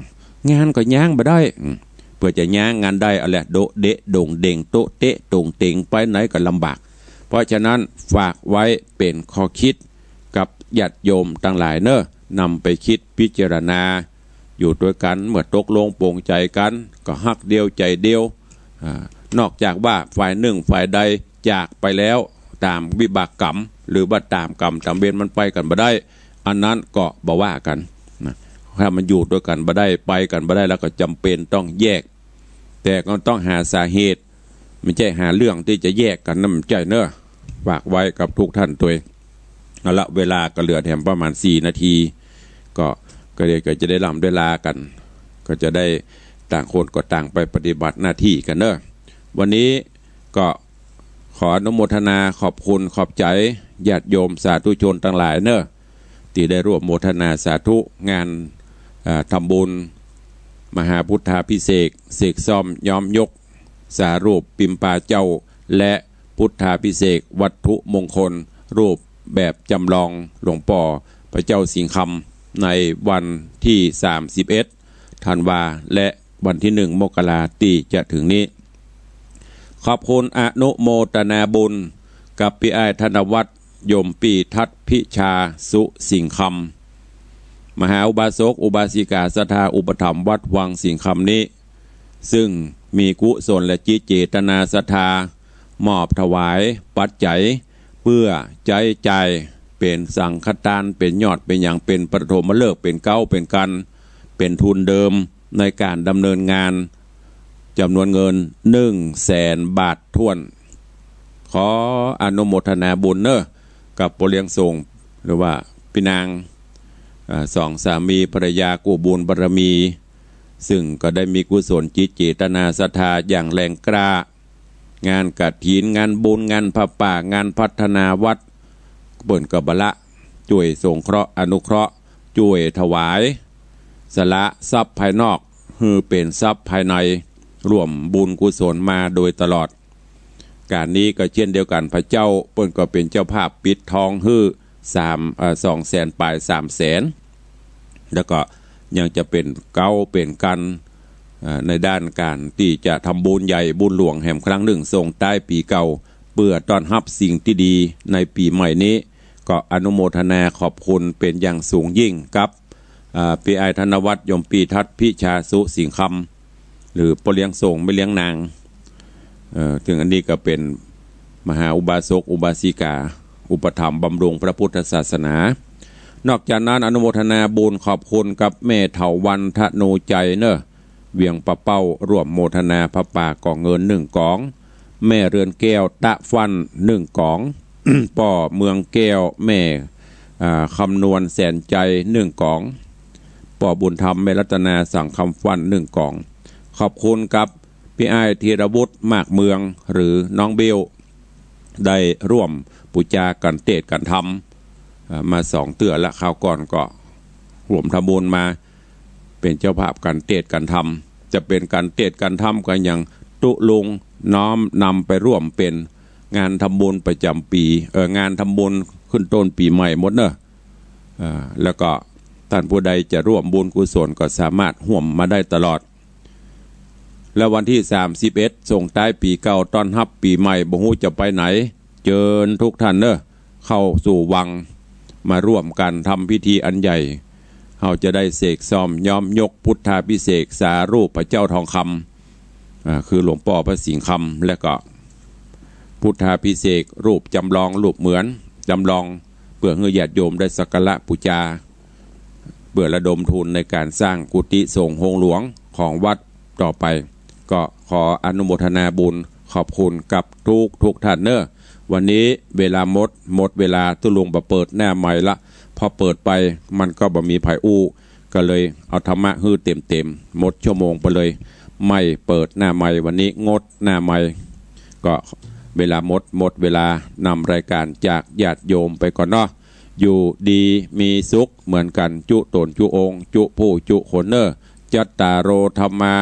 งานก็ย้างบ่ได้ อืม เปื้อจะย้างงานได้ เอาแหละ โดะเดะโด่งเด่ง โต๊ะเต๊ะโต่งเต่ง ไปไหนก็ลำบาก เพราะฉะนั้นฝากไว้เป๋นข้อคิดกับญาติโยมตังหลายเน่อ นำไปคิดพิจารณา อยู่ตวยกั๋น เมื่อตกลงปลงใจ๋กั๋น ก็ฮักเดียวใจ๋เดียว อ่า นอกจากว่าฝ่ายนึ่งฝ่ายใดจากไปแล้ว ต๋ามวิบากกรรม หรือว่าต๋ามกรรมต๋ามเวรมันไปกั๋นบ่ได้ อันนั้นก็บ่ว่ากั๋นนะ ถ้ามันอยู่ตวยกั๋นบ่ได้ ไปกั๋นบ่ได้ แล้วก็จ๋ำเป๋นต้องแยก แต่ก็ต้องหาสาเหตุ บ่ใจ้หาเรื่องตี้จะแยกกั๋นนะ บ่ใจ้เน่อ ฝากไว้กับทุกท่านตวย เอาละ เวลาก็เหลือแถมประมาณสี่นาที ก็ ก็เดี๋ยวก็จะได้ร่ำได้ลากั๋น ก็จะได้ต่างคนก็ต่างไปปฏิบัติหน้าตี้กั๋นเน่อ วันนี้ก็ขออนุโมทนาขอบคุณขอบใจ๋ญาติโยมสาธุชนตังหลายเน่อ ตี้ได้ร่วมโมทนาสาธุงาน อ่า ทำบุญมหาพุทธาภิเษก เสกซ่อมย้อมยกสารูปปิมปาเจ้า และพุทธาภิเษกวัตถุมงคลรูปแบบจ๋ำลองหลวงป้อพระเจ้าสิงห์คำ ในวันตี้สามสิบเอ็ดธันวา และวันตี้หนึ่งมกราตี้จะถึงนี้ ขอบคุณอนุโมทนาบุญกับปี้อ้ายธนวัฒน์ ยมปี้ทัดพิชา สุสิงห์คำ มหาอุบาสกอุบาสิกาศรัทธาอุปถัมภ์วัดวังสิงห์คำนี้ ซึ่งมีกุศลและจิตเจตนาศรัทธามอบถวายปัจจัย เปื้อใจ๊จ่ายเป๋นสังฆทาน เป๋นยอด เป๋นหยัง เป๋นปฐมฤกษ์ เป๋นเก๊า เป๋นกัณฑ์ เป๋นทุนเดิมในก๋านดำเนินงาน จ๋ำนวนเงินหนึ่งแสนบาทถ้วน ขออนุโมทนาบุญเน่อ กับป้อเลี้ยงส่ง หรือว่าปี้นาง อ่า สองสามีภรรยากู้บุญบารมี ซึ่งก็ได้มีกุศลจิตเจตนาศรัทธาอย่างแรงกล้า งานกฐิน งานบุญ งานผ้าป่า งานพัฒนาวัด เปิ้นก็บ่ละ จ้วยสงเคราะห์อนุเคราะห์ จ้วยถวาย สละทรัพย์ภายนอกหื้อเป๋นทรัพย์ภายใน ร่วมบุญกุศลมาโดยตลอด ก๋านนี้ก็เจ้นเดียวกั๋น พระเจ้าเปิ้นก็เป๋นเจ้าภาพปิดทองหื้อสาม เอ่อ สองแสนป๋าย สามแสน แล้วก็ยังจะเป๋นเก๊าเป๋นกัณฑ์ เอ่อ ในด้านก๋านตี้จะทำบุญใหญ่บุญหลวงแหมครั้งนึ่ง ส่งต้ายปี๋เก่า เปื้อต้อนฮับสิ่งตี้ดีในปี๋ใหม่นี้ ก็อนุโมทนาขอบคุณเป๋นอย่างสูงยิ่งกับ อ่า ปี้อ้ายธนวัฒน์ ยมปี้ทัดพิชา สุสิงห์ค หรือป้อเลี้ยงส่งแม่เลี้ยงนาง เอ่อ ซึ่งอันนี้ก็เป๋นมหาอุบาสกอุบาสิกา อุปถัมภ์บำรุงพระพุทธศาสนา นอกจากนั้นอนุโมทนาบุญขอบคุณกับแม่เถาวัลย์ธนูใจเน่อ เวียงปะเป้า ร่วมโมทนาผ้าป่าก่อเงินหนึ่งก๋อง แม่เรือนแก้วตะฟั่นหนึ่งก๋อง ป้อเมืองแก้ว แม่ อ่า คำนวณแสนใจหนึ่งก๋อง ป้อบุญธรรม แม่รัตนาสังคำฟั่นหนึ่งก๋อง ขอบคุณกับปี้อ้ายธีรวุฒิ มากเมือง หรือน้องเบล ได้ร่วมปู๋จากั๋นเตศน์กั๋นธรรม อ่า มาสองเตื้อละ คราวก่อนก็ร่วมทำบุญมา เป๋นเจ้าภาพกั๋นเตศน์กั๋นธรรม จะเป๋นกั๋นเตศน์กั๋นธรรมกั๋นอย่างตุ๊ลุง น้อมนำไปร่วมเป๋นงานทำบุญประจ๋ำปี๋ เอ่อ งานทำบุญขึ้นต้นปี๋ใหม่หมดเน่อ อ่า แล้วก็ต้านผู้ใดจะร่วมบุญกุศลก็สามารถฮ่วมมาได้ตลอด และวันตี้สามสิบเอ็ดส่งต๊ายปี๋เก่าต้อนฮับปี๋ใหม่ บ่ฮู้จะไปไหน เจิญทุกท่านเน่อ เข้าสู่วัง มาร่วมกั๋นทำพิธีอันใหญ่ เฮาจะได้เสกซ่อมย้อมยกพุทธาภิเษกสารูปพระเจ้าทองคำ อ่า คือหลวงป้อพระสิงห์คำ และก็พุทธาภิเษกรูปจ๋ำลอง รูปเหมือนจ๋ำลอง เปื้อหื้อญาติโยมได้สักการะปู๋จา เปื้อระดมทุนในก๋านสร้างกุฏิสงฆ์โฮงหลวงของวัดต่อไป ก็ขออนุโมทนาบุญขอบคุณกับทุกทุกท่านเน่อ วันนี้เวลาหมด หมดเวลา ตุ๊ลุงบ่เปิดหน้าใหม่ละ พอเปิดไปมันก็บ่มีใผอู้ ก็เลยเอาธรรมะหื้อเต๋มๆ หมดชั่วโมงไปเลย ไม่เปิดหน้าใหม่ วันนี้งดหน้าใหม่ ก็เวลาหมด หมดเวลานำรายก๋านจากญาติโยมไปก่อนเนาะ อยู่ดีมีสุขเหมือนกั๋น จุ๊ต๋นจุ๊องค์ จุ๊ผู้จุ๊คนเน่อ จัตตาโร ธัมมา